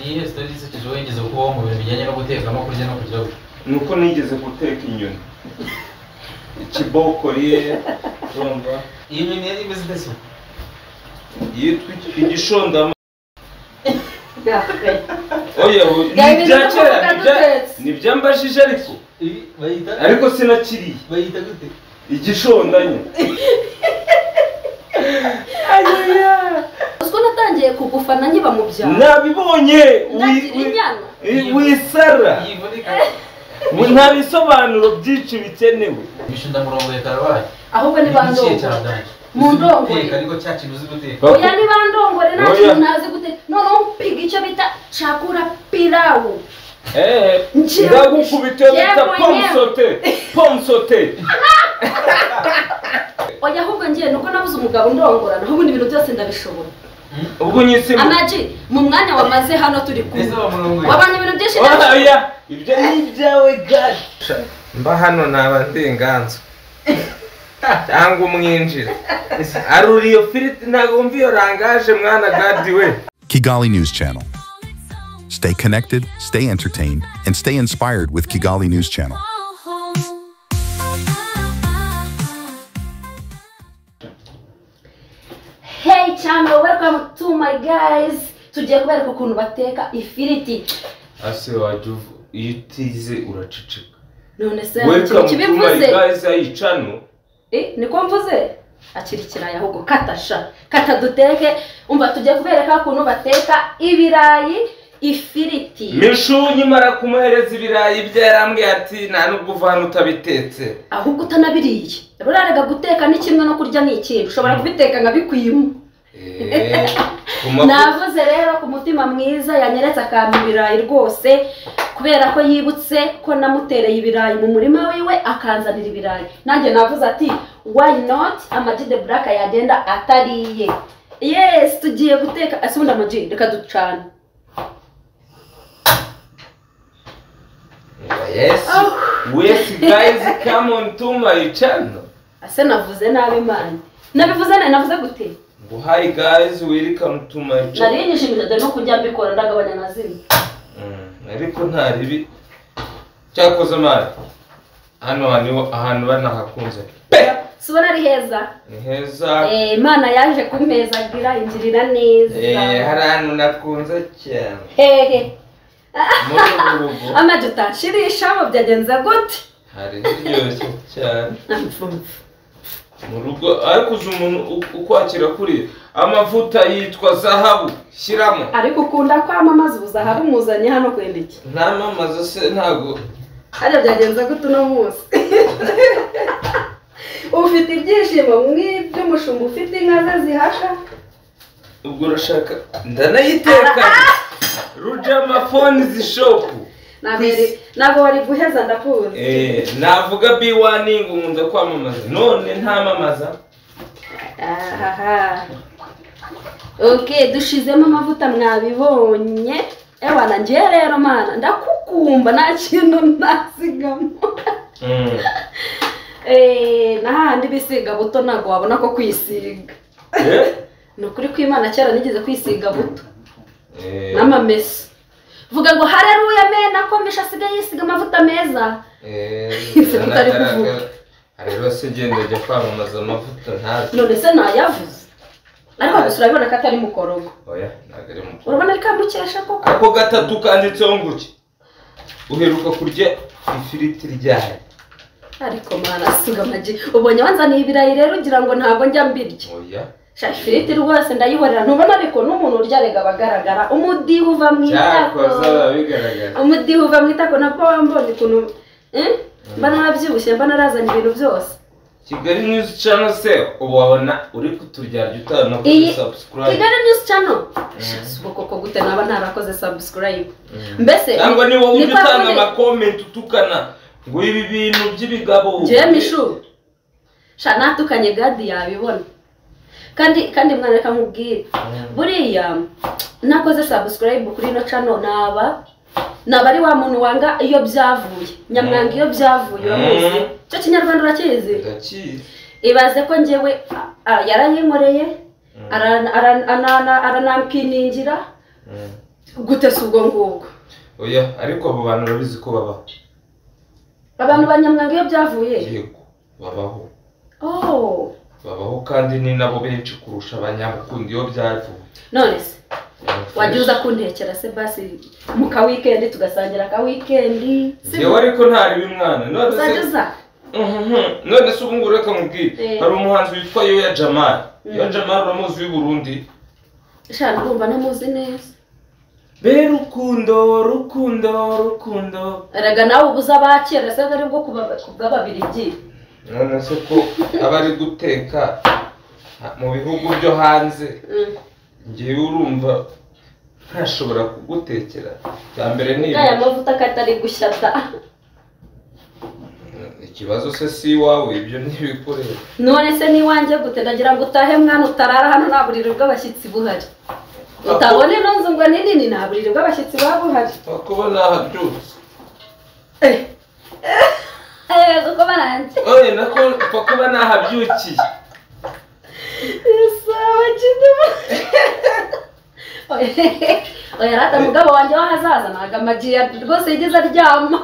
Niyo story isekeje wigeze kubaho mu bintu bijyanye no guteka no kurya no kugira gute? Nuko nigeze guteka inyoni. Ikibokoriye urumva. Iyi nyoni yari imeze ite se? Yitwa igishondama. Oya, ni byambajije ariko. Ariko sinakiriye. Bayita gute? Igishondanya. Ayoya. Uziko natangiye kugufana nkiba mu byaro. Nabibonye wisara. Nta bisobanuro byinshi bikenewe. Ibishondamurongo karabaye. Ahubwo ni bandongore. Mu ndongore. Ariko cyakintu uzi guteka. Oya ni bandongore nta kintu ntazi guteka. Noneho mpiga icyo bita chakura pilau. Ndagukubita bita pomme sauté. Pomme sauté. Oya ahubwo ngiye nuko nabuze umugabo ndongorana ahubwo ibintu byose ndabishobora. Ubwo nyise Amaji mu mwanya wamaze hano turi kumwe. Wabanye ibintu byinshi ndabishobora. Oya ibyo ni ibyawe gari. Mba hano naba ndi inganzo. Cyangwa umwinjira. Aruri iyo firiti ntago umva iyo rangaje mwana gadi we. Kigali News Channel. Stay connected, stay entertained, and stay inspired with Kigali News Channel. Hey channel, welcome to my guys. Tugiye kubereka ukuntu bateka ifiriti. Ase wajya iyo utize uraceceka. None se kibivuze? Guys, ayi channel. Niko mvuze? Akiri ikirayi ahubwo katasha. Kata duteke, umva tugiye kubereka ukuntu bateka ibirayi ifiriti. Mishu nyimara kumuhereza ibirayi bye yarambwiye ati nta nubwo uva hano utabitetse. Ahubwo utanabiriye. Burarega guteka ni kimwe no kurya ni ikindi. Ushobora kubiteka nka bikwima. Navuze rero ku mutima mwiza yanyeretse akampa ibirayi rwose kubera ko yibutse ko namutereye ibirayi mu murima wiwe akanzanira ibirayi. Nanjye navuze ati why not Ama-G The Black yagenda atariye. Yes, tugiye guteka. Ese ubundi Ama-G reka ducane. Yes. Yes guys, come on to my channel. Ase navuze nabi man. Nabivuze nabi navuze gute? Ngo hi guys, welcome to my channel. Nari nyishimije no kujya mbikora ndagabanya na zimwe. Ariko ntari cyakoze mari. Hano ahantu banahakunze. Subona ari heza. Ni heza. Imana yaje kumeza agira ingirira neza. Hari ahantu nakunze cyane. Hehe. Amaji utashirisha mu byagenze gute? Hari biryoshye cyane. Mu rugo ariko uzi umuntu ukwakira kuri amavuta yitwa zahabu shyiramo. Ariko ukunda kwamamaza ubuzahabu muzanye hano kwenda iki? Ntamamaza se ntago. Hari byagenze gute uno munsi? Ufite ibyishimo mw'iby'umushumba ufite inka ze zihasha? Ubwo urashaka ndanayiteka. Rujama Phones Shop. Ntabwo wari guheza ndakuzi. Navuga B1 ngo nkunda kwamamaza. None ntamamaza. Aha. Okay, dushizemo amavuta mwabibonye. Ewana ngiye rero mana ndakukumba nta kintu nasigamo. Nahandi bisiga buto ntago wabona ko kwisiga. Ni ukuri kw'Imana kera nigeze kwisiga buto. N'amamesa. Vuga ngo haleluya mena ko misha asigaye yisiga amavuta meza. Utari kuvuga. Rero se genda jya kwamamaza amavuta ntazi. None se nayavuze. Ariko gusa urabibona ko atari mukorogo. Oya, ntago ari mukorogo. Urabona ari kamukesha koko. Ako gatatu kanditseho nguki. Uheruka kurya ifiriti ryari? Ariko mana siga Ama-G. Ubonye wanzaniye ibirayi rero ugira ngo ntago njya mbirya. Oya. Ifiriti rwose ndayihorera ntubona ariko n'umuntu urya rega abagaragara umudiho uva mu itako. Umudiho uva mu itako nabwo wambonye ukuntu mba narabyibushye mba narazanye ibintu byose. Kigali News Channel se ubabona uri kuturyarya utanakoze subscribe. Kigali News Channel koko gute naba ntarakoze subscribe. Mbese cyangwa ni wowe ujya utanga ama comment utukana ngo ibi bintu by'ibigabo. Njye Mishu sha natukanye gadi yabibona. Kandi mwana reka nkubwire buriya nakoze subscribe kuri ino channel naba ari wa muntu wanga iyo byavuye nyamwanga iyo byavuye uramuzi cyo kinyarwanda urakizi ndakizi ibaze ko njyewe yarayinkoreye aranampiningira Gute se ubwo ngubwo? Oya, ariko abo bantu urabizi ko babaho. Abantu banyamwanga iyo byavuye? Yego, babaho. Oh, babaho kandi ni nabo benshi kurusha abanyamukunda iyo byavuye. None se wajya uza kuntekera se basi mu ka weekend tugasangira ka weekend? Yewe ariko ntari bimwana. None se none se ubu ngubu reka nkubwire, hari umuhanzi witwa Yoya Jamal. Yoya Jamal uramuzi w'i Burundi? Sha ndumva namuzi neza. Be rukundo rukundo rukundo. Erega nawe ubuza abakera se ari bwo kubw'ababirigi. None se ko abari guteka mu bihugu byo hanze, ngewe urumva ntashobora kugutekera. Cya mbere ni aya mavuta katari gushyata. Ikibazo se si iwawe, ibyo ntibikorera. None se ni iwanjye gute? Ndagira ngo utahe mwana, utarara hano nta buriri bw'abashyitsi buhari. Utabona ino nzu ngo ni nini, nta buriri bw'abashyitsi buba buhari. Kuba nahabyutse. Kuko baranjye. Oye, nako kuba nahabyukiye. Oya rata mugabo wanjye w'ahazaza ntabwo amagiye rwose yigeze aryama.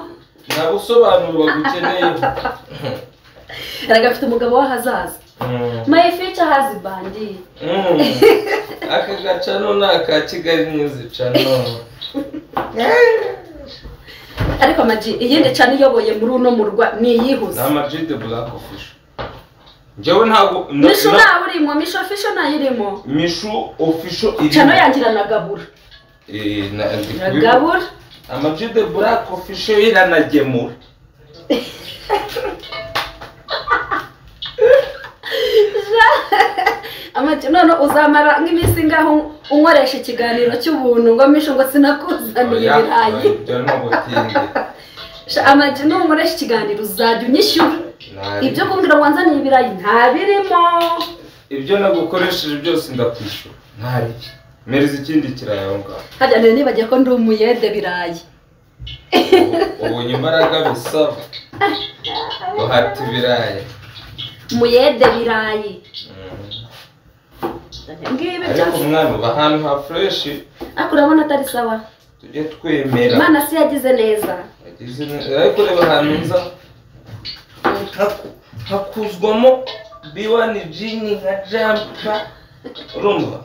Nta busobanuro bagukeneye. Erega afite umugabo w'ahazaza. My future husband. Aka gacano ni aka Kigali News Channel. Ariko Amaji, iyindi channel iyoboye muri uno murwa ni iyihuze. Ni Amaji the Black Official. Njyewe ntabwo Mishu nawe urimo, Mishu Official nayo irimo. Mishu Official irimo. Channel yanjye iranagabura. Iragabura. Amaji the Black Official iranagemura. Amaji none uzamara nk'iminsi ngaho unkoresha ikiganiro cy'ubuntu ngo Mishu ngo sinakuzaniye ibirayi. Ibyo ni ubutinde. Amaji nunkoresha ikiganiro uzajya unyishyura. Ibyo kumbwira ngo wanzaniye ibirayi nta birimo. Ibyo nagukoresheje byose ndakwishyura. Ntari. Mereza ikindi kirayi aho ngaho. Harya nari nibagiye ko ndi umuyede birayi. Ubonye imbaraga bisaba. Guhata ibirayi. Umuyede birayi. Ngibi byose. Umwana uba ahantu ha fresh. Ariko urabona atari sawa. Tujye twemera. Imana si yagize neza. Yagize neza. Ariko reba ahantu nza. Hakuzwamo B1 jini nka jampa. Urumva?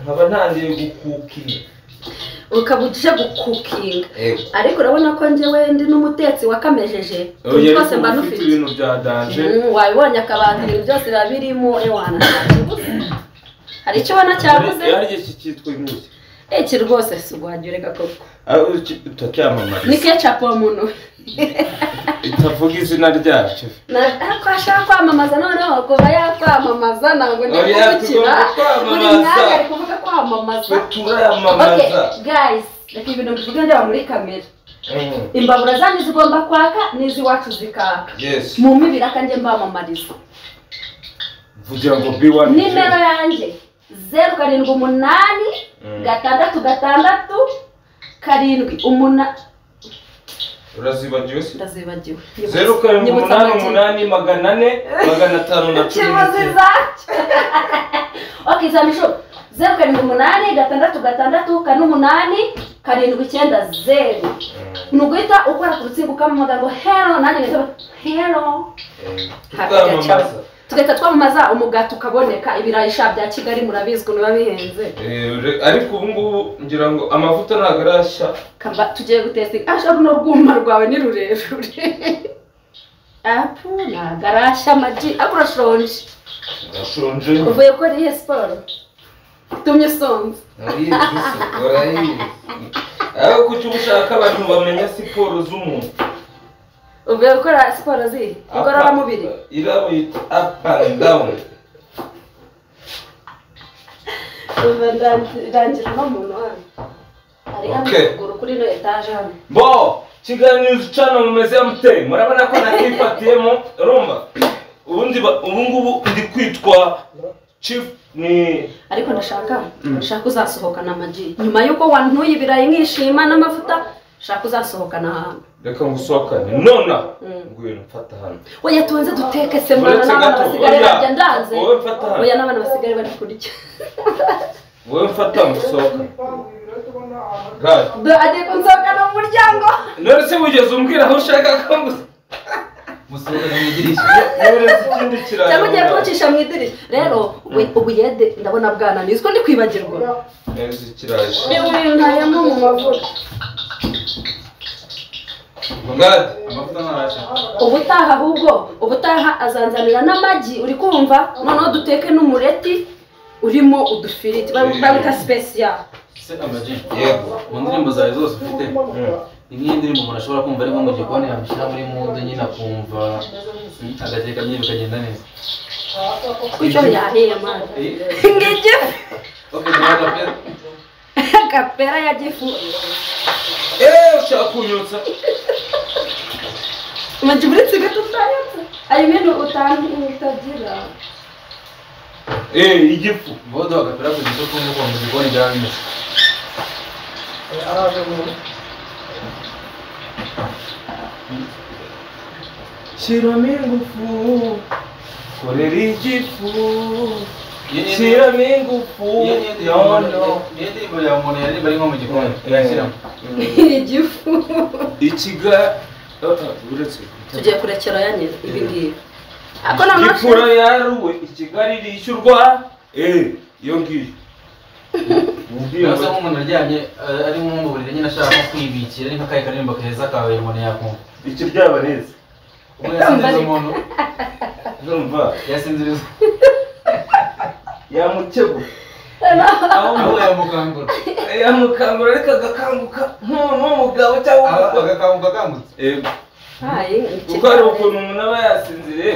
Nkaba ntangiye gukukinga. Ukaba uje gukukinga. Ariko urabona ko njyewe ndi n'umutetsi wakamejeje. Twose mba nufite ibintu bya danger. Wabibonye akabati ibintu byose biba birimo ewana. Hari icyo ubona cyabuze? Yarye iki cyitwa inkuzi. Iki rwose si ugwajya ureka koko. Utacyamamariza. Ni ketchup wa muntu. Itavuga izina ryacyo. Ariko ashaka kwamamaza noneho kuva yakwamamaza ntabwo ndi gukina. Buri mwanya ari kuvuga kwamamaza. Turamamaza. Okay, guys, reka ibintu mbivuge ndeba muri kamera. Imbabura zanyu zigomba kwaka n'iziwacu zikaka. Yes. Mu mibiraka njye mbamamariza. Vugira ngo B1. Nimero yanjye 0 7 8 6 6 7 8. Urazibagiwe se? Ndazibagiwe. 0 7 8 8 4 5 510. Okay, zamisho 0 7 8 6 6 4 8 7 9 0. Nuguhita ukora ku rutsinga ukamamaga ngo hello, nanjye ngahita hello. Tukamamaza. Tugahita twamamaza umugati ukaboneka. Ibirayi sha bya Kigali murabizi ukuntu biba bihenze. Ariko ubu ngubu ngira ngo amavuta ntabwo arashya. Kamba tugiye gutestinga. Asha runo rwuma rwawe ni rurerure. Apu ntabwo arashya Amaji. Ariko urashonje. Ndashonje. Uvuye gukora iyihe siporo? Tumye usonze. Urayizi se, urayizi. Ariko kuki uba ushaka abantu bamenya siporo z'umuntu? Uvuye gukora siporo zihe? Ngororamubiri? Irabo yitwa up and down. Uva ndangira uno muntu hano. Ari hano ruguru kuri ino etaje hano. Bo, Kigali News Channel mumeze mute? Murabona ko nakifatiyemo, urumva? Ubundi ubu ngubu ndi kwitwa Chief ni. Ariko ndashaka uzasohokana Amaji. Nyuma yuko wantuye ibirayi nkishima n'amavuta, shaka uzasohokana ahantu. Reka ngusohokane nona. Ngwino mfata hano. Oya tubanze duteke se mwana, n'abana basigaye barya ndanze. Wowe mfata hano. Oya n'abana basigaye bari kurya. Wowe mfata ngusohokane. Agiye kunsohokana mu muryango. None se wigeze umbwira aho ushaka ko musohokana mu idirishya? Ikindi kirayi. Cyangwa ugiye kuncisha mu idirishya. Rero ubuyede ndabona bwananiye, uziko ndi kwibagirwa. Neza ikirayi. Ntayamo mu mavuta. Amavuta ntarashya. Ubutaha ahubwo, ubutaha azanzanira n'amagi, uri kumva? Noneho duteke n'umureti urimo udufiriti, bawita special. Se Ama-G. Yego. Mu ndirimbo zawe zose ufite, ni nk'iyi ndirimbo umuntu ashobora kumva ari nko mu gikoni, yamushyira muri mood nyine akumva agateka nyine bikagenda neza. Kucyo yahiye mwana. Ngigifu. Okay, duha kapera ya gifu. Ushaka kunyotsa. Ama-G uretse gato utayotsa. I mean utagira. Igifu. Ngo duha kapera ku gito kumva ukuntu mu gikoni byaba bimeze. Shyiramo ingufu, korera igifu, shyiramo ingufu, no. Niyo ndirimbo yawe umuntu yaririmba ari nko mu gikoni, yashyiramo. Igifu. Ikiga, uretse. Tugiye kurekera ya nyine ibi ngibi. Ako noneho Ipfura yaruwe, Ikigali rishyurwa, iyo ngiyo. Niba nk'umuntu aryamye ari nko mu buriri nyine ashaka nko kwibikira, ari nk'akahe karirimbo keza kawe umuntu yakumva. Ikiryaba neza. Ubwo yasinziriza umuntu. Urumva? Yasinziriza. Yamukebura. Aho yamukangura. Yamukangura ariko agakanguka nk'umugabo cyangwa agakanguka akangutse. Yego. Kuko hari ukuntu umuntu aba yasinziriye.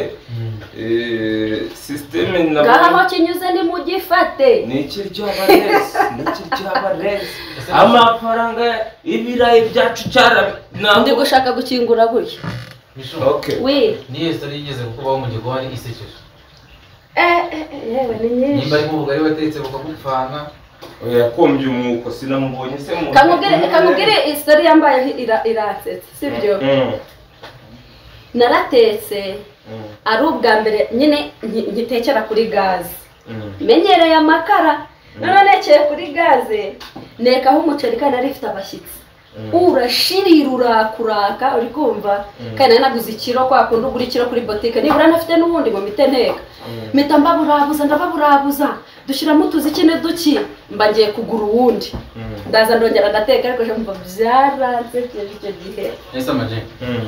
Systeme na ngaho kinyuze ni mugifate. Ni ikiryaba neza, ni ikiryaba neza. Amafaranga ibirayi byacu cyarabi. Ndi gushaka gukingura gutya. Okay. Oui. Niyo story yigeze kukubaho mu gikoni isekeje. Yewe ni nyinshi. Nimba ari nk'ubugari watetse bukagupfana. Oya yakombye umwuko sinamubonye se mu. Kamubwire story yambaye iransetse, sibyo? Naratetse ari ubwa mbere nyine ngitekera kuri gaze. Menyereye amakara. None nekeye kuri gaze nekaho umuceri kandi nari mfite abashyitsi. Urashirira urakuraka uri kumva kandi naguze ikiro kwa kundi ugura ikiro kuri botike nibura nafite n'ubundi ngo mpite nteka mpita mbaburabuza ndababurabuza dushyiramo utuziki n'uduki mba ngiye kugura uwundi ndaza ndongera ndateka ariko mva byaransekeje icyo gihe. Ese Ama-G,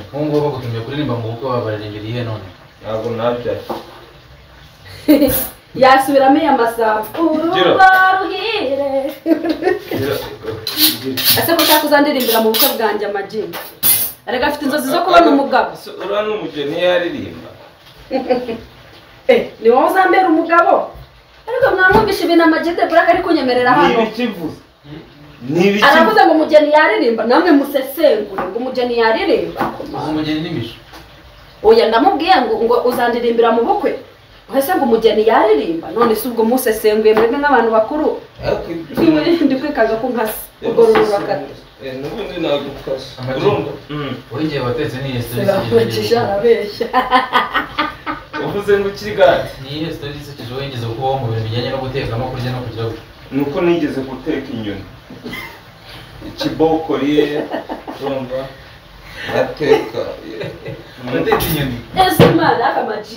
nk'ubu ngubu bagutumye kuririmba mu bukwe wabaririmbira iyihe none? Ntabwo nabyaye. Yasubiramo iya masamba urugo ruhire. Ese ko ushaka uzandirimbira mu bukwe bwanjye Ama-G? Erega afite inzozi zo kubona umugabo. Uriya ni umugeni yaririmba. Ni wowe uzambera umugabo? Ariko mwamwumvishe ibintu Ama-G de Black ari kunyemerera hano. Ni ibikivuze. Ni ibikivuze. Aravuze ngo umugeni yaririmba, namwe musesengure ngo umugeni yaririmba. Umugeni ni Misho. Oya ndamubwiye ngo uzandirimbira mu bukwe. Ese ngo umugeni yaririmba none se ubwo musesenguye mwebwe nk'abantu bakuru ndi kwikaga ko nkase ubwo rurakata. N'ubundi nagukase. Urumva? Wowe igihe watetse ni story isekeje. Arabeshya. Uvuze ngo ikigati. Ni story isekeje wowe yigeze kubaho mu bintu bijyanye no guteka no kurya no kugira gutya. Nuko nigeze guteka inyoni. Ikibokori urumva? Ateka. Ateka inyoni. Ese mana Ama-G.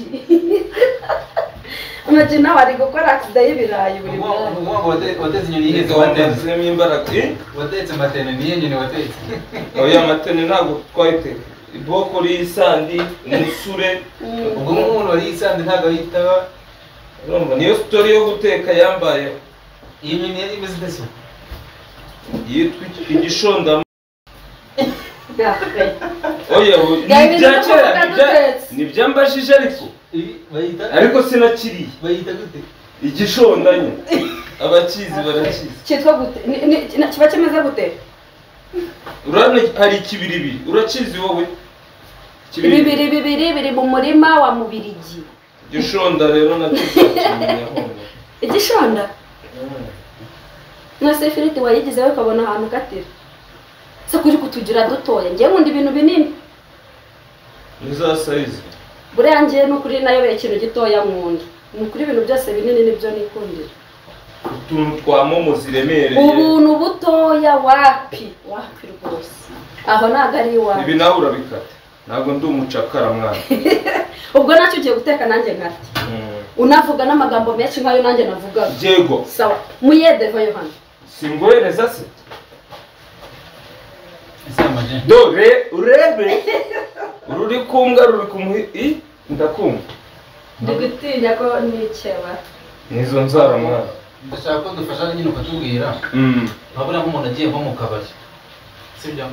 Ama-G nawe ari gukora accident y'ibirayi buri mwanya. Ngo watetse inyoni yigeze watetse imbaraga. Watetse matene niyo nyoni watetse. Oya matene ntabwo twayiteka. Ibokori y'isandi, umusure. Ubwo nk'umuntu wari isandi ntabwo yitaba. Urumva niyo story yo guteka yambaye. Iyi nyoni yari imeze ite se? Yitwa igishonda. Oya ni byambajije ariko ariko sinakiriye. Bayita gute? Igishondanye. Abakizi barakizi. Cyitwa gute? Kiba kimeze gute? Urabona hari ikibiribiri. Urakizi wowe? Ibibiri bibiri biri mu murima wa Mubirigi. Igishonda rero nacyo cyakimenya. Igishonda? Mwese ifiriti wayigize we ukabona ahantu ukatira. Se kuri kutugira dutoya ngiye nkunda ibintu binini. Ni za size. Buriya ngiye n'ukuri nayobeye ikintu gitoya nkunda. Ni ukuri ibintu byose binini nibyo nikundira. Utuntu twa momo ziremereye. Ubuntu butoya wapi wapi rwose. Aho ntago ari iwawe. Ibi nawe urabikata. Ntabwo ndi umucakara mwana. Ubwo nacyo ugiye guteka nanjye nkarya. Unavuga n'amagambo menshi nkayo nanjye navuga. Yego. Sawa. Muyede vayo hano. Singohereza se? Dore urebe ruri kumbwa ruri kumuhi ndakumva. Ndi gutinya ko nikeba. Nizo nzara mwana. Ndashaka ko dufasha nyine ukatubwira. Urabona nk'umuntu agiye nko mu kabari. Sibyo?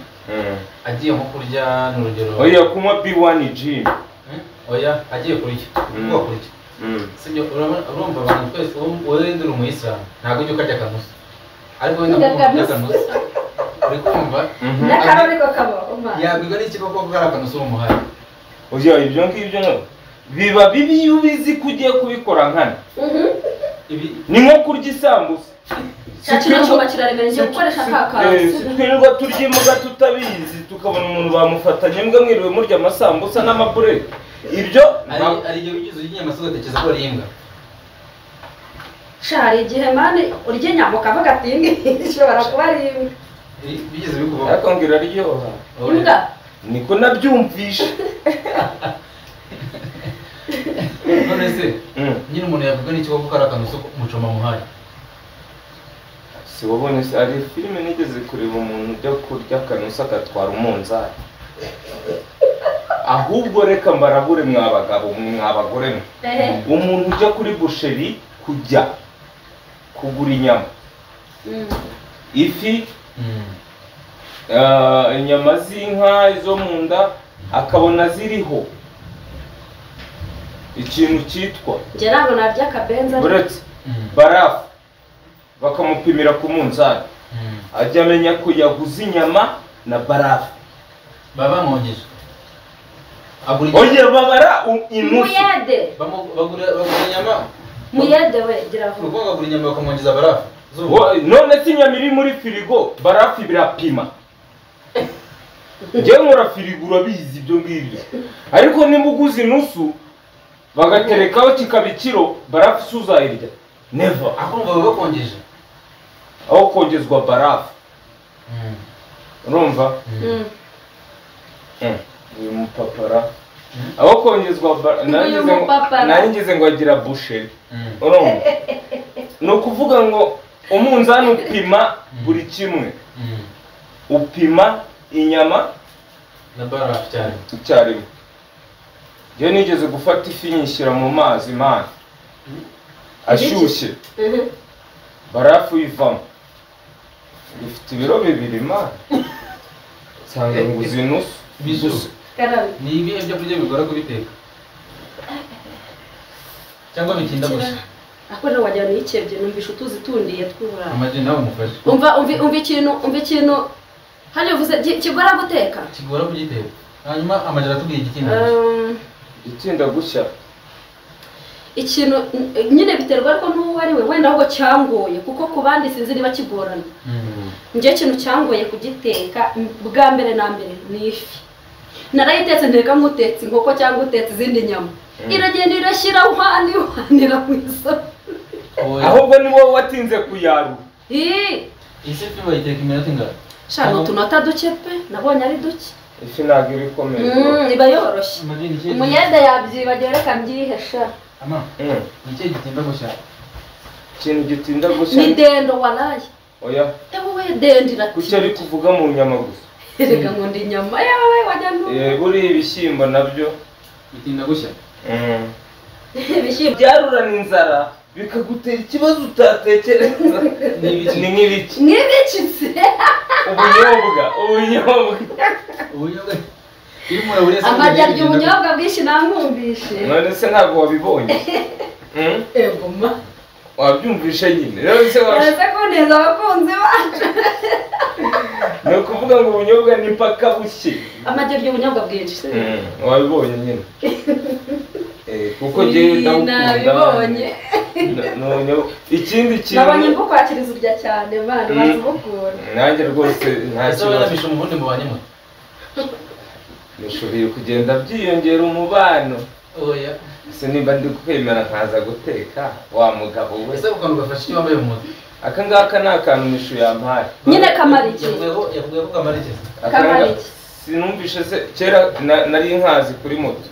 Agiye nko kurya n'urugero. Oya kunywa B1 gin. Oya agiye kurya. Kuko kurya. Sibyo urumva abantu twese wowe ndi umuyisilamu ntabwo ujya ukarya akanusu. Ariko wenda nk'umuntu urya akanusu. Uri kumva? N'akarori ko kaba. Yabwirwa n'iki koko ko ari akanusu umuhaye? Oya ibyo ngibyo no. Biba bibi iyo ubizi ko ugiye kubikora nkana. Ni nko kurya isambusa. Kino cyuma kiraremereye ngiye gukoresha ka kantu. Twirirwa turya imbwa tutabizi tukabona umuntu bamufatanye imbwa mwiriwe murya amasambusa n'amaburete. Ibyo ari igihe ugize urya inyama ugatekereza ko ari imbwa. Sha hari igihe mani urya inyama ukavuga ati iyi ngiyi ishobora kuba ari imbwa. Bigeze bikubaho. Ariko ngo iraryoha. Imbwa? Niko nabyumvishe. None se nyine umuntu yavuga n'iki koko ari akanusu mucoma muhaye? Si wabonye se ari filime nigeze kureba umuntu ujya kurya akanusu agatwara umunzani. Ahubwo reka mbarabure mwa bagabo mwa bagore mwe. Umuntu ujya kuri busheri kujya kugura inyama. Ifi, inyama z'inka izo mu nda akabona ziriho ikintu cyitwa njye ntabwo narya akabenzi uretse barafu bakamupimira ku munzani ajya amenya ko yaguze inyama na barafu baba bamwogeje oye babara inusu muyede bagura inyama muyede we gira vuba bagura inyama bakamwongeza barafu none se inyama iri muri firigo barafu birapima. Njye nkora firigo urabizi ibyo ngibyo ariko nimba uguze inusu bagaterekaho kikaba ikiro barafu si uzayirya never. Akumva baba bakongeje aho kongezwa barafu urumva uyu mupapara aho kongezwa nanjye ngo agira busheri urumva ni ukuvuga ngo umunzani upima buri kimwe upima inyama na barafu cyane icyarimwe. Njye nigeze gufata ifi nyishyira mu mazi mani ashyushye barafu ivamo ifite ibiro 2 mani nsanga nguze inusu. Ni ibihe byo kurya bigora kubiteka cyangwa bitinda gushya? Ako rero wagira nikebye numvisha utuzi tundiye tw'uburayi. Amaji nawe umufashe. Umva ikintu hano uvuze kigora guteka? Kigora kugiteka. Hanyuma amaji aratubwiye igitinda gushya. Igitinda gushya. Ikintu nyine biterwa ariko n'uwo ari we wenda ahubwo cyangoye kuko ku bandi sinzi niba kigorana. Njye ikintu cyangoye kugiteka bwa mbere na mbere ni ifi. Narayitetse nteka nk'utetse inkoko cyangwa utetse izindi nyama. Iragenda irashyira wanira mu isoko. Ahubwo ni wowe watinze kuyarura. Ese ifi bayiteka iminota ingana? Shana utunota duke pe nabonye ari duke. Ifi ntabwo iri ikomeye. Iba yoroshye. Umuyede yabyibagiwe reka mbyihesha. Ama ni ikihe gitinda gushya? Ikintu gitinda gushya ni dendo walayi. Oya. Ewe dendo iratinda. Kuki ari kuvuga mu nyama gusa? Reka nkunda inyama yawe wajya no. Buriya ibishyimbo nabyo bitinda gushya. Ibishyimbo byarurana inzara bikagutera ikibazo utatekereza. Ni nk'ibiki? Nk'ibiki se? Ubunyobwa. Amajya arya ubunyobwa bwinshi namwumvishe. None se ntabwo wabibonye? Ego ma. Wabyumvishe nyine. None se waretse kuneza abakunzi bacu. Ni ukuvuga ngo ubunyobwa ni mpaka bushye. Amajya arya ubunyobwa bwinshi. Wabibonye nyine. Kuko njyewe ndawukunda. Nabibonye. Ikindi kintu nabonye mbukwakiriza urya cyane bana bazibukura. Nanjye rwose nta kibazo. Ese umubundi mubanye mute? Nishoboye kugenda byiyongera umubano. Oya. Se nimba ndi kwemera nkaza guteka wa mugabo we. Ese ukantu gafashe icyo wambaye mu mutwe? Aka ngaka ni akantu Mishu yampaye. Nyine kamara iki? Yavuye ko kamara iki? Kamara iki? Sinumvishe se kera nari nkazi kuri moto.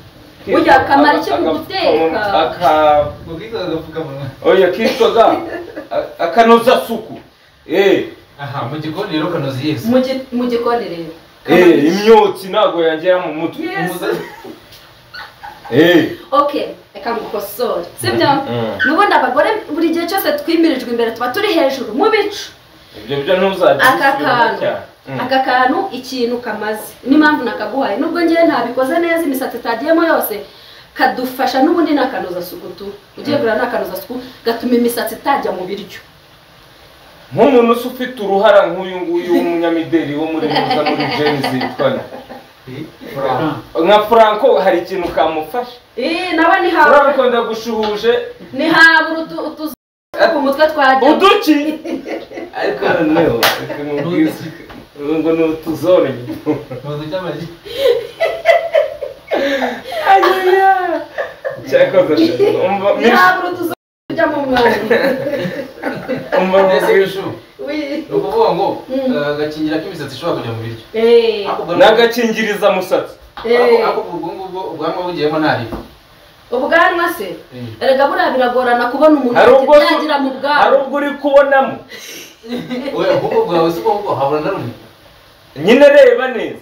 Burya kamara iki mu guteka? Aka agapfukamunwa. Oya kitwaga akanoza suku. Aha mu gikoni rero kanoza Yesu. Mu gikoni rero. Imyotsi ntago yangera mu mutwe. Okay, reka ngukosore. Sibyo? Nubundi abagore buri gihe cyose twimirijwe imbere tuba turi hejuru mu bicu. Ibyo byo ntuzajya. Aka kantu ikintu kamaze. Ni mpamvu nakaguhaye. Nubwo ngiye ntabikoze neza imisatsi itagiyemo yose kadufasha n'ubundi nakanoza suku tu. Ugiye gura nakanoza suku gatuma imisatsi itajya mu biryo. Nk'umuntu ufite uruhara nk'uyu nguyu w'umunyamideli wo muri Muza muri Gen Z yitwa nka Franco hari ikintu kamufasha. Nawe ni hawe. Franco ndagushuhuje. Ni habura utuzu ku mutwe twajya. Uduki. Ariko noneho ngo ni utuzone. Muzi. Ayiya. Cyakoze umva ni habura utuzu tujya mu mwanya. Umva Mishu. Oui. Ni ukuvuga ngo agakingira k'imisatsi ishobora kujya mu biryo. N'agakingiriza musatsi. Ako ubwo ngubwo ubwanwa bugiyemo ntariho. Ubwanwa se? Erega buriya biragorana kubona umuntu yagira mu bwanwa. Hari ubwo uri kubonamo. Oya ubwo bwawe si ubwo habura na rumwe. Nyine reba neza.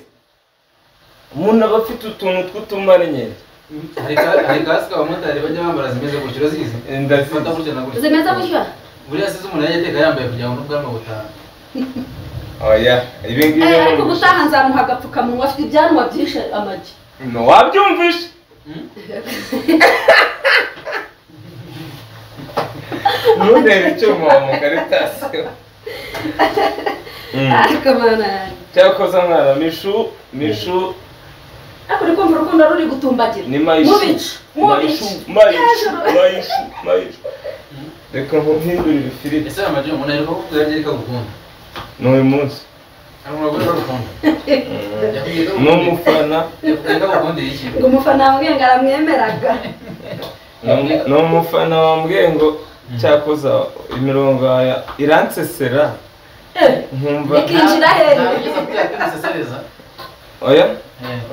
Umuntu aba afite utuntu tw'utumare nyine. Hari kasike abamotari bajya bambara zimeze gutyo urazizi? Ndazifata gutya na gutya. Zimeze gutya? Buriya size umuntu yajya ateka yambaye kugira ngo n'ubwanwa butaha. Oya, ibi ngibi ariko ubutaha nzamuha agapfukamunwa afite ibyanwa byinshi amagi. No wabyumvishe? Ntuntere icyuma wa mukaritasi. Ariko mana. Cyakoze mwana Mishu ariko uri kumva urukundo ruri gutumbagira. Ni Mayishu. Mayishu. Reka nkuhindurire ifiriti. Ese amagi umuntu ariko kuvuga yagiye kagukunda. Ni uyu munsi. Hari umugore uragukunda. Ni umufana. Ngo umufana wambwiye ngo aramwemeraga. Ni umufana wambwiye ngo cyakoza imirongo iransesera. Nkumva. Ikinjira hehe? Oya.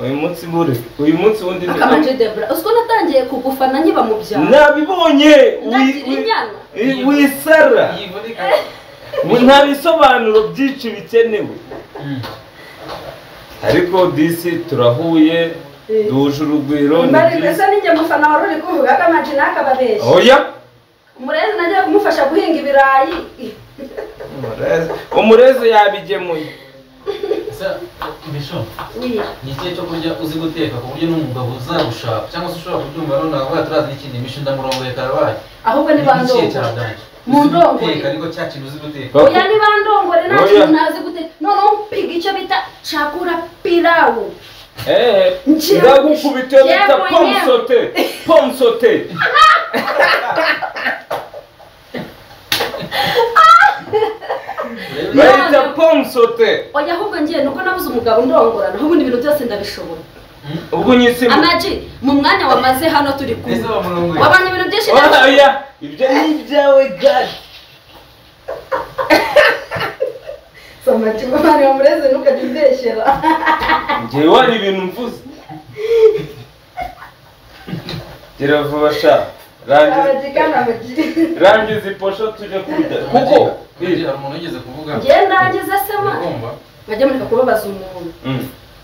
Uyu munsi bure. Uyu munsi wundi ni Akamaje Debra. Uziko natangiye kugufana nkiba mu byaro. Nabibonye. Wisara. Nta bisobanuro byinshi bikenewe. Ariko disi turahuye duhuje urugwiro ni byiza. Mbese ninjye mufana wari uri kuvuga Akamaje nakababeshya. Oya. Umurezi nagiye kumufasha guhinga ibirayi. Umurezi yabigemuye. Mishu, ni ikihe cyo kurya uzi guteka ku buryo n'umugabo uzagushaka cyangwa se ushobora kubyumva noneho akavuga turazi n'ikindi Mishu ndamurongoye karabaye. Ahubwo ni bandongore. Mu ndongore. Ariko cya kintu uzi guteka. Oya ni bandongore nta kintu ntazi guteka. Noneho mpiga icyo bita chakura pilau. Ndagukubita iyo bita pomme sauté. Pomme sauté. Bayita pomme sauté. Oya ahubwo ngiye nuko nabuze umugabo ndongorana ahubwo ibintu byose ndabishobora. Ubwo nyisimo. Amaji mu mwanya wamaze hano turi kumwe. Wabanye ibintu byinshi ndabishobora. Oya ibyo ni ibyawe gari. Samaji mwana wa mureze ntukajye umbeshyera. Ngewe wari ibintu mvuze. Gira vuba sha. Rangiza iposho tujye kurya. Kuko hari umuntu wigeze kuvuga. Ngiye ndangiza se ma. Bajya mureka kubabaza umuntu.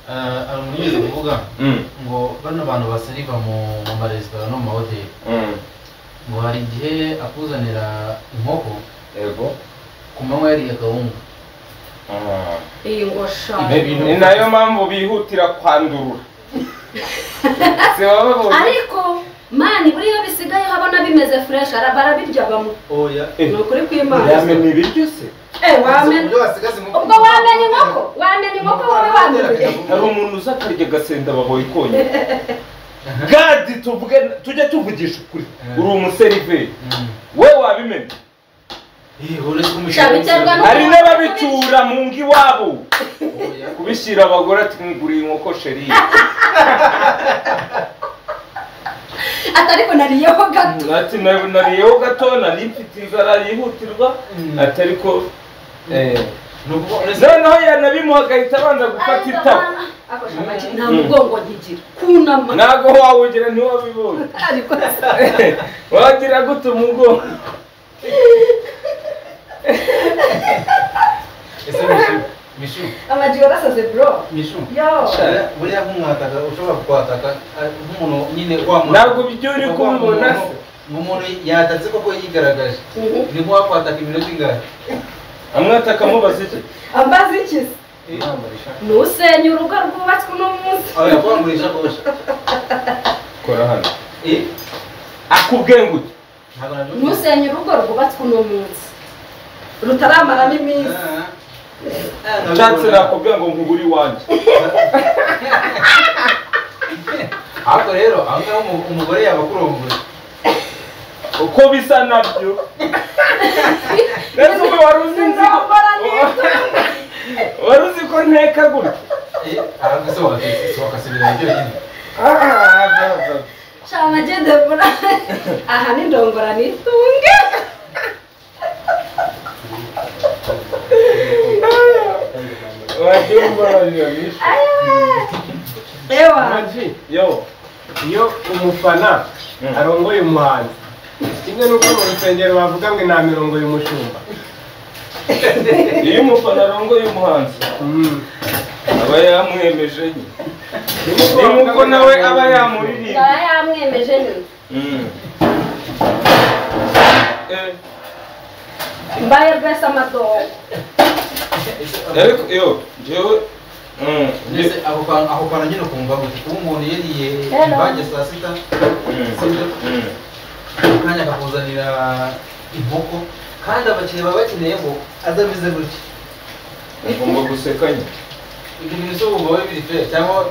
Hari umuntu wigeze kuvuga ngo bano bantu baseriva mu maresitora no mu mahoteli. Ngo hari igihe akuzanira inkoko. Yego. Ku manywa yariye akawunga. Iyi ngo sha. Ni nayo mpamvu bihutira kwandurura. Ariko mani buriya bisigaye habona bimeze fresh barabirya bamwe. Oya. Ni ukuri kw'Imana. Yamena ibiryo se? Wamena. Ubwo wamena inkoko? Wamena inkoko wowe wamenya. Hari umuntu uza akarya agasenda baboye konyine. Gadi tuvuge tujye tuvugisha ukuri. Uri umuseriveri. We wabimena. Hari n'ababicyura mu ngo iwabo. Kubishyira abagore ati nguriye inkoko sheri. Atariko nariyeho gato. Ati nariyeho gato, nari mfite inzara yihutirwa, atariko noneho yanabimuha agahita abanza gufata itako. Nta mugongo nkigira kunama. Ntabwo wawugira ntiwabibonye. Ariko wagira gute umugongo? Ese Mishu. Amaji warasaze bro. Mishu. Yo. Buriya nk'umwataka ushobora kukwataka nk'umuntu nyine wa muntu. Ntabwo ibyo uri kubibona se. Nk'umuntu yatatse koko yigaragaje. Ni nk'uwakwataka iminota ingahe? Amwataka amubaza iki? Ambaza iki se? Nusenya urugo rwubatswe uno munsi. Oya kwamburisha kosha. Kora hano. Akubwiye ngo iki? Nusenya urugo rwubatswe uno munsi. Rutaramara n'iminsi. Nshatse nakubwira ngo nkugure iwanjye. Ariko rero aho ngaho umugore yaba akurongoye. Uko bisa nabyo. Mbese ubwo wari uzi wari uzi ko nteka gutya? Ahubwo se wakasubira byonyine. Shama Debora. Aha ni ndongora nitunge. Ewa. Iyo umufana arongoye umuhanzi kimwe nuko mu rusengero bavuga ngo nta mirongo y'umushumba. Iyo umufana arongoye umuhanzi aba yamwemeje nyine. Ni nawe aba yamuririmba. Aba yamwemeje nyine. Mbaye rwese amadobo. Ariko yo jewe mbese aho kantu nyine ukumva gute kuba umuntu yariye imvange saa sita sibyo akanya akakuzanira inkoko kandi abakiriya baba bakeneye ngo aze ameze gutya. Ugomba guseka nyine. Ibyo bintu se wumva biri fair cyangwa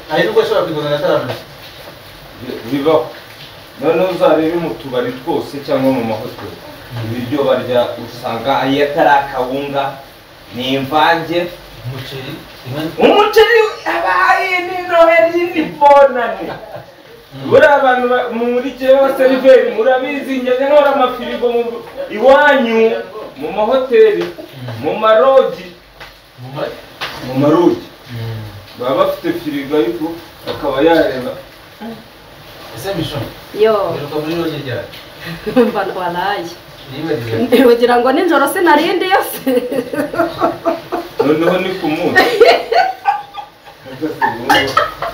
hari n'ubwo ashobora kwikuzanira ataramenya? Bibaho. Noneho uzarebe mu tubari twose cyangwa mu mahoteli ibiryo barya usanga iyo atari akawunga ni imvange. Umuceri umuceri abaye ni noheli ni bonane. Buriya abantu muri jewe seriveri murabizi njya nkora amafirigo iwanyu mu mahoteli mu marogi baba bafite firigo ariko akaba yareba. Ese Mishu. Yo. Uheruka muri rogi ryari? Mba waraye. Ugira ngo nijoro sinarindi yose. Noneho ni ku munsi.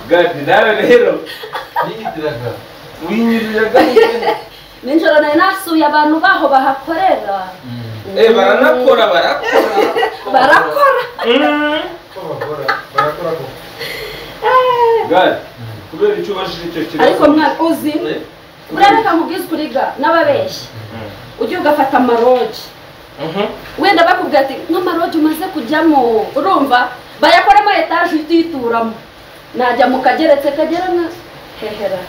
Gadi nawe rero niyitiraga. Winyuriraga. Nijoro nari nasuye abantu baho bahakorera. Baranakora barakora. Barakora. Barakora ko. Gadi kubera icyo ubajije icyo kibazo. Ariko mwana uzi urareka nkubwize ukuri ga n'ababeshyi. Ujye ugafata amarogi. Wenda bakubwira ati nk'amarogi umaze kujyamo urumva bayakoramo etaje utituramo. Najya mu kageretse kagera nka hehera.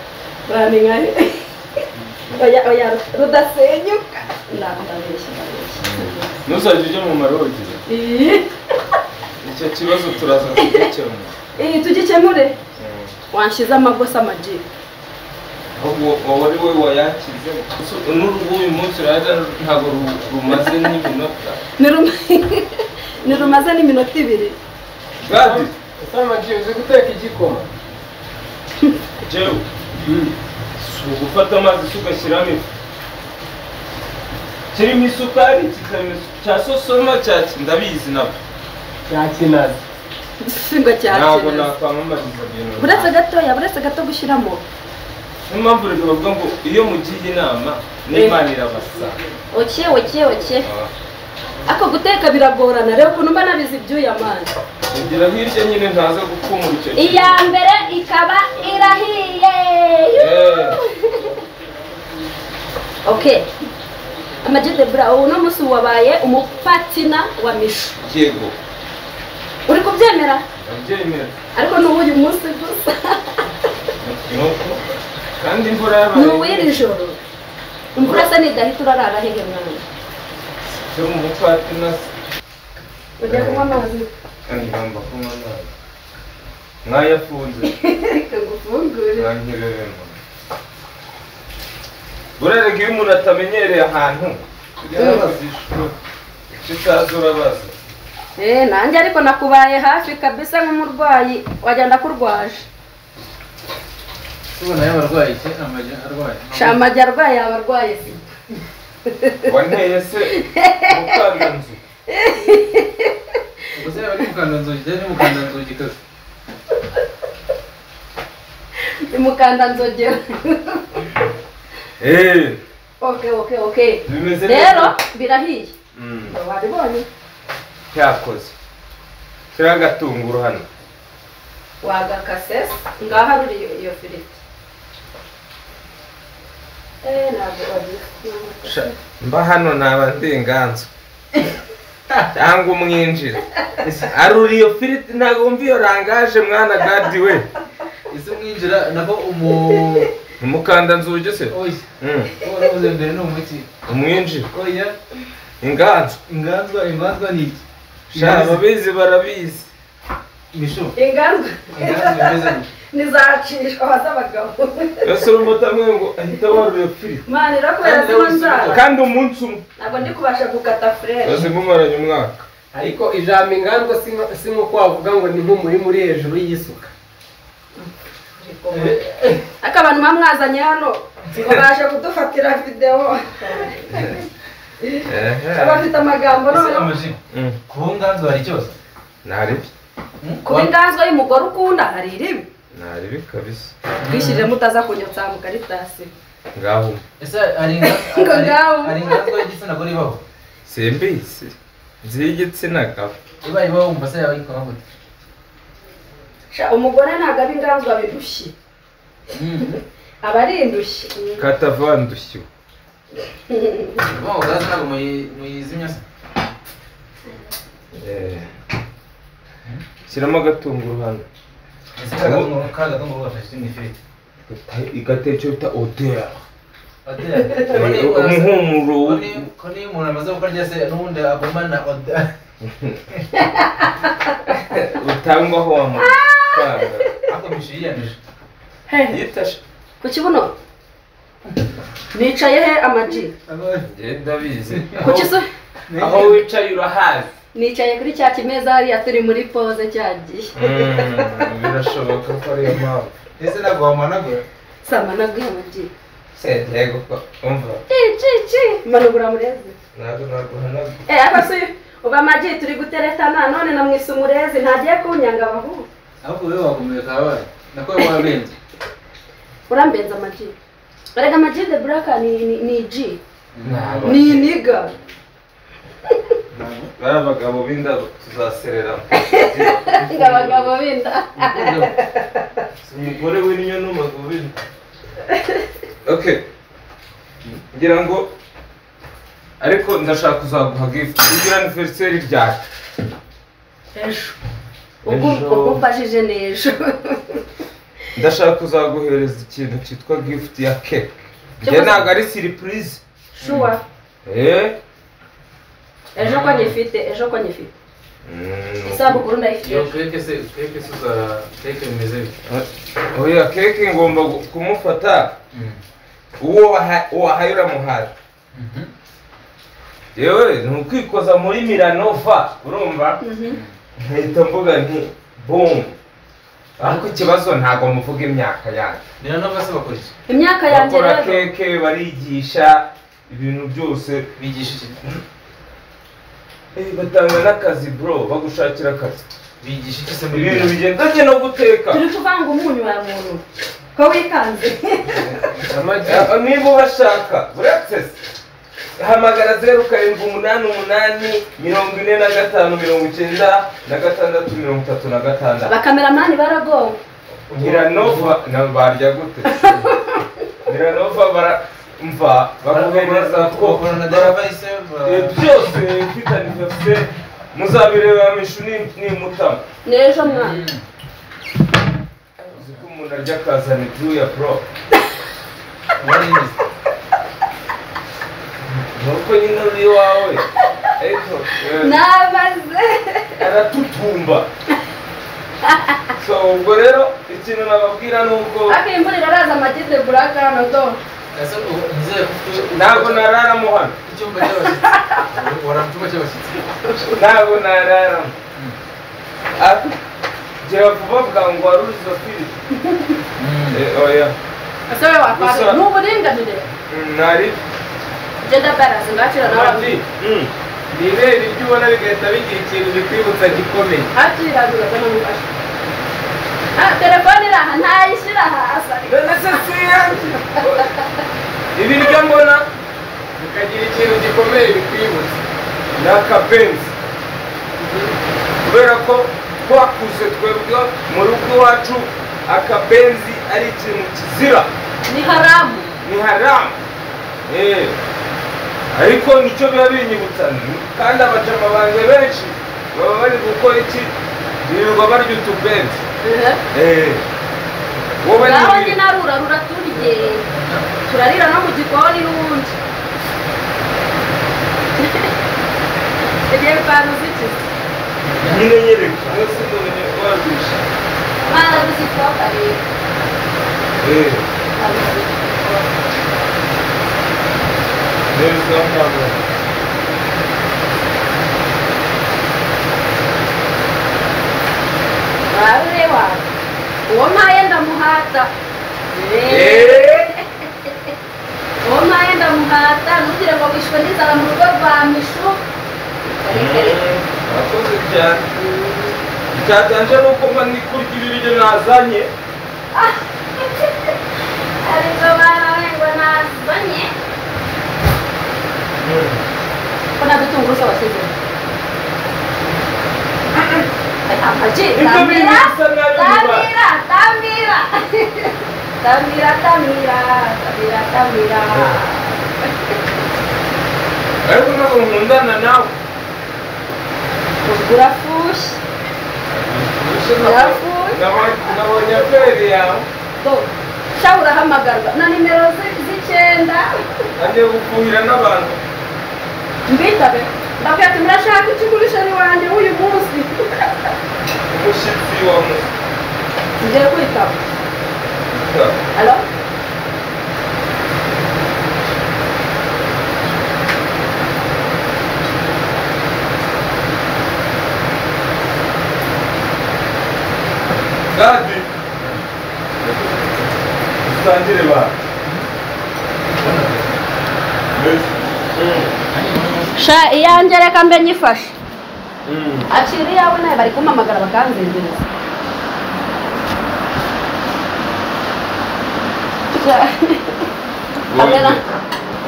Uramenye oya oya rudasenyuka. Ndabeshya. Ntuzajye ujya mu marogi. Icyo kibazo turaza kugikemura. Tugikemure. Wanshize amagosa amaji. Ahubwo wowe ari wowe wayakize. N'urugo uyu munsi uraza ntabwo rumaze n'iminota. Ni rumaze n'iminota ibiri. Gadi. Ese amaji uzi guteka igikoma? Jewe. Si ugufata amazi ugashyiramo ifu. Kirimo isukari kikarimo cya sosoma cya ndabizi nabyo. Cya kinazi. Ngo cya kinazi. Ntabwo nakwamamariza ibintu. Buretse gatoya, buretse gato gushyiramo. Niyo mpamvu rero bavuga ngo iyo mugiye inama n'Imana irabasanga. Oke oke oke. Ako guteka biragorana rero ukuntu mba nabizi ibyuya amazi. Ngira hirya nyine ntaza gupfumura icyo kintu. Iya mbere ikaba irahiye. Okay. Ama-G The Black uno munsi wabaye umupatina wa Mishu. Yego. Uri kubyemera? Ndabyemera. Ariko ni uyu munsi gusa. Nuko kandi imvura yabaye. Ni uw'iri joro. Imvura se nidahita urarara hehe mwana? Cyo mu mupatina. Ujya kunywa amazi? Kandi ngomba kunywa amazi. Mwayafunze. Reka ngufungure. Mwanyereremo. Burerega iyo umuntu atamenyereye ahantu utazi urabaza. Nanjye ariko nakubaye hafi kabisa nk'umurwayi wagenda kurwaje. Ubona yaba arwaye iki? Amajya arwaye. Shamajya arwaye yaba arwaye sida. Wanteye se mukandanzu. Ubwo se yaba ari mukandanzugi cyangwa ni mukandanzugi kazi? Ni mukandanzogera. Okay. Rero birahiye. Wabibonye? Cyakoze. Kiriya gatunguru hano. Wagakase ngaha ruri iyo firiti. Ntabwo wagiye. Mba hano naba ndi inganzo. Cyangwa umwinjira. Aruri iyo firiti ntabwo wumva iyo rangaje mwana gadi we. Ese umwinjira nako umukandanzugi se? Oya. Waravuze mbere ni umuki? Umwinjira. Oya. Inganzo. Inganzwa ni iki? Sha ababizi barabizi. Misho. Inganzwa. Inganzwa imeze gute? Nizacishwa z'abagabo. Ese urumva ngo ahita warura firiti. Mani irakwera zino nzara. Kandi umunsi umwe. Ntabwo ndi kubasha gukata fresh. Bazimumaranye umwaka. Ariko ijambo inganzwa si nko wavuga ngo ni nk'umurima uri hejuru y'isuka. Ariko abantu bamwazanye hano babasha kudufatira video. Abafite amagambo none. Kuba inganzwa hari ikibazo? Ntaribi. Kuba inganzwa y'umugore ukunda hari iribi? Ntaribi kabisa. Twishyirire mutaza kunyotsa mu karitasi. Ngaho. Ese hari inganzwa y'igitsina gore ibaho? Simbizi. Nzi y'igitsina gabo. Ibaye ibaho wumva se yaba yitwa gute? Sha umugore ntabwo aba inganzwa bidushye. Aba ari indushyi. Katavandushyu. Bon, gaze ntabwo muyizimya se? Shyiramo agatunguru hano. Ese ka gatunguru gafashe mu ifiriti? Igatera icyo bita odeur. Odeur. Umuhumuro. Ko niyo umuntu amaze kukarya se n'ubundi agumana odeur. Utangwaho wa mukanga. Ako mishu yiyanije. Yitashe. Ku kibuno? Nicaye he amaji? Ndabizi. Kuki se? Aho wicaye urahazi. Nicaye kuri cya kimeza hariya turi muri pose cyagiye. Birashoboka ko ariyo mpamvu. Ese ntabwo wamanagura? Samanagura amaji. Se yego ko umva. Ci. Managura murezi. Ntabwo naguhanagura. Ariko se uba amaji turi guteretana none namwise umurezi ntagiye kunyanga abahungu. Ahubwo wewe wakomeye kabaye. Nako wabenze. Urambenza amaji. Erega amaji de black ni G. Ni niga. Bari abagabo b'inda tuzasereramo. Abagabo b'inda. Umugore w'inyo n'umugabo w'inda. Okay. Ngira ngo ariko ndashaka kuzaguha gift. Ugira anniversaire ryacu. Ejo. Ubwo mfashije n'ejo. Ndashaka kuzaguhereza ikintu cyitwa gift ya cake. Njye ntabwo ari surprise. Sure. Ejo ko nyifite, Isabukuru ndayifite. Iyo cake se uza cake imeze bite? Oya cake ngomba kumufata. Uwo wahaye uramuhaye. Yewe ntukwikoza muri Milanova urumva? Nkahita mvuga nti boom. Ariko ikibazo ntabwo muvuga imyaka yanjye. Milanova se bakora iki? Imyaka yanjye rero. Bakora keke, barigisha ibintu byose. Bigisha iki? Batanga n'akazi bro, bagushakira akazi. Bigisha iki se muri ibintu bigendanye no guteka? Turi kuvanga umunyu wa muntu. Ko wikanze. Niba ubashaka, uretse se. Hamagara 0 7 8 8 45 96 36. Abakameramani baragowe. Milanova na barya gute? Milanova bara mva baguhereza ko na derivaise byose mfite anniversaire muzabireba mishu ni mutama. N'ejo mwana. Uzi ko umuntu arya akazana ibyuya bro. Nuko nyine uri iwawe. Ariko nabaze aratutumba. So ubwo rero ikintu nababwira nuko ariko imvura iraraza amagide buraka hano do. Ntabwo nararamo hano. Icyumba cy'abashyitsi. Wara mu cyumba cy'abashyitsi. Ntabwo nararamo. Gira vuba bwangu wari izo firiti. Oya. Ese we wakwara ni uburinganire. Nari. Gender balance ngakira nawe. Nireba ibyo ubona bigahita bigira ikintu bikwibutsa gikomeye. Akira bigatuma. Telefone iri aha ntayishyira hasi. None se si iyanjye. Ibiryo mbona bikagira ikintu gikomeye bikwibutsa. Ni akabenzi. Kubera ko twakuze twebwe mu rugo iwacu akabenzi ari ikintu kizira. Ni haramu. Ni haramu. Ariko nicyo biba binyibutsa. Kandi abajama banjye benshi baba bari gukora iki? Birirwa barya utubenzi. Wowe naho njye narura ruraturye. Turarira no mu gikoni n'ubundi. Egiye pano zikize. Nyine nyereka. Mwese ndabonye warwisha. Mwana ruzitwa rero. Neza mwana. Warewa. Uwo mpaye ndamuhata. Uwo mpaye ndamuhata ntugire ngo wishwe n'inzara mu rugo rwa Mishu. Urakoze cyane. Icyatanje ni uko mba ndi kurya ibi biryo nazanye. Ariko bana ngo nazanye. Ko nta bitunguru se washyize? Tamira, tamira, tamira. Tamira, tamira, tamira, tamira. Ariko ntabwo nkundana nawe. Urafushe. Urafushe. Nabonye aferi yawe. Sha urahamagarwa na nimero z'icyenda. Agiye gufuhira n'abantu. Mbitabe. Ndabwira ati murashaka iki kuri sheri wanjye w'uyu munsi. Umushyitsi wa munsi. Ngiye kwitaba. Alo? Gadi. Dusangire ba. Sha iyanjye reka mbe nyifashe. Akira iyawe nawe bari kumpamagara bakanzengereza. Kamera.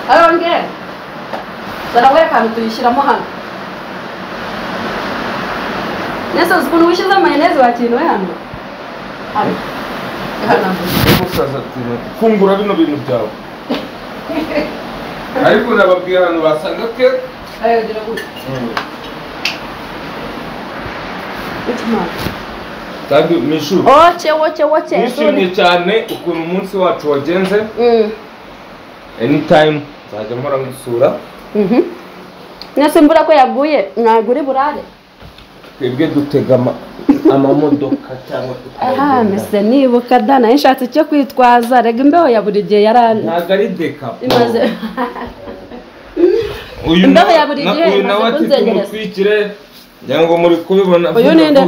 Arongera. Dore akantu tuyishyiramo hano. Nese uzi ukuntu wishyize mayoneze wakintu we hano? Hano. Hano. Umusaza ati fungura bino bintu byawe. Ariko nababwira ahantu basanga ke. Ayo gira gutya. Kandi Mishu. Oche oche oche. Nishimye cyane ukuntu umunsi wacu wagenze. Anytime nzajya mpora ngusura. Nese imvura ko yaguye naguri burare. Twebwe dutega amamodoka cyangwa aha mese nibuka dana yashatse icyo kwitwaza rega imbeho ya buri gihe yarani. Ntabwo ari deka. Imaze imbeho ya buri gihe uyu nawe ati tumutwikire ngo muri kubibona. Uyu ni nde?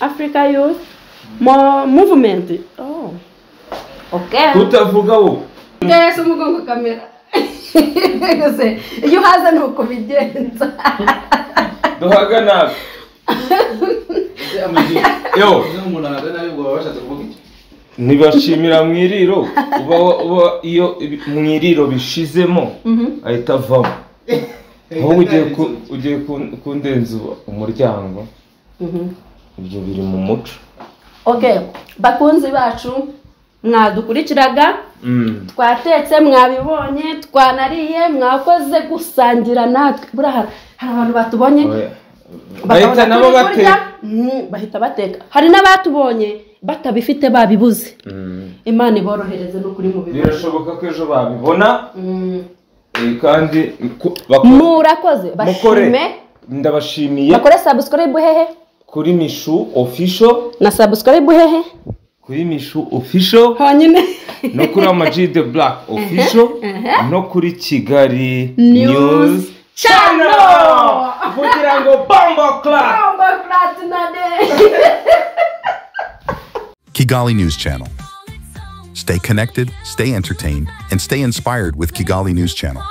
Africa Youth Movement. Oh. Okay. Utavuga wo. Ngese umugongo kamera. Ngese iyo haza nuko bigenza. Duhaga nabi. Yo, nibashimira mwiriro uba iyo mwiriro bishizemo ahita avamo. Ahubwo ugiye kundenza umuryango. Ibyo biri mu muco. Okay, bakunzi bacu mwadukurikiraga twatetse mwabibonye twanariye mwakoze gusangira natwe. Buriya hari abantu batubonye bahita nabo bateka, bahita bateka. Hari n'abatubonye batabifite babibuze. Imana iborohereze no kuri mu bibi. Birashoboka ko ejo babibona. Kandi murakoze bashime, ndabashimiye. Bakore subscribe hehe kuri Mishu Official na subscribe hehe Kuri Mishu Official, honyine, no kuri Ama-G The Black Official, no kuri Kigali News News Channel. Channel, kugira ngo bombo clap. Bombo platinade. Kigali News Channel. Stay connected, stay entertained, and stay inspired with Kigali News Channel.